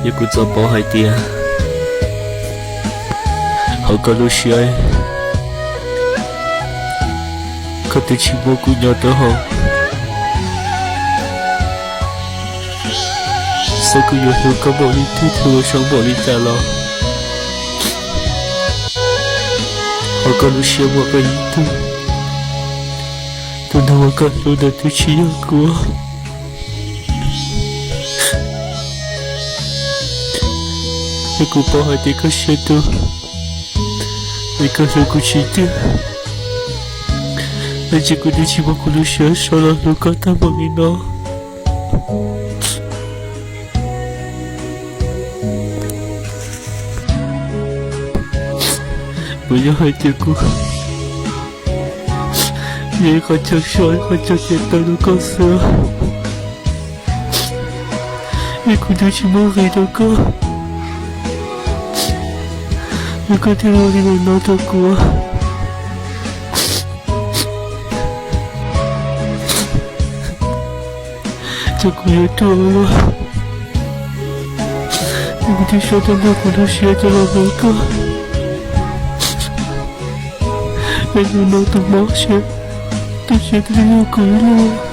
Yog kuv txawm paub hais tias hauv koj lub siab, koj twb tsis muab kuv nyob rau hauv, xyov kuv yuav hlub koj npaum li twg thiaj ua zoo npaum li cas los, hauv koj lub siab muaj koj ib tug, tus neeg uas koj hlub ntawd twb tsis yog kuv. Yog kuv paub hais tias koj siab tuag, es koj hlub kuv tsis tiag, es ces kuv twb tsis muab kuv lub siab so los hlub koj tag npaum li no. Puas yog hais tias kuv yog ib qho chaw so, ib qho chaw cia taw rau koj xwb, es kuv twb tsis muaj nqis rau koj, es koj thiaj ua li no rau kuv. Txawm kuv yuav tuag los, kuv twb xav tau nrog kuv lub siab coj los hlub koj. Es nim no tus mob siab, tus siab twb yog kuv ib leeg.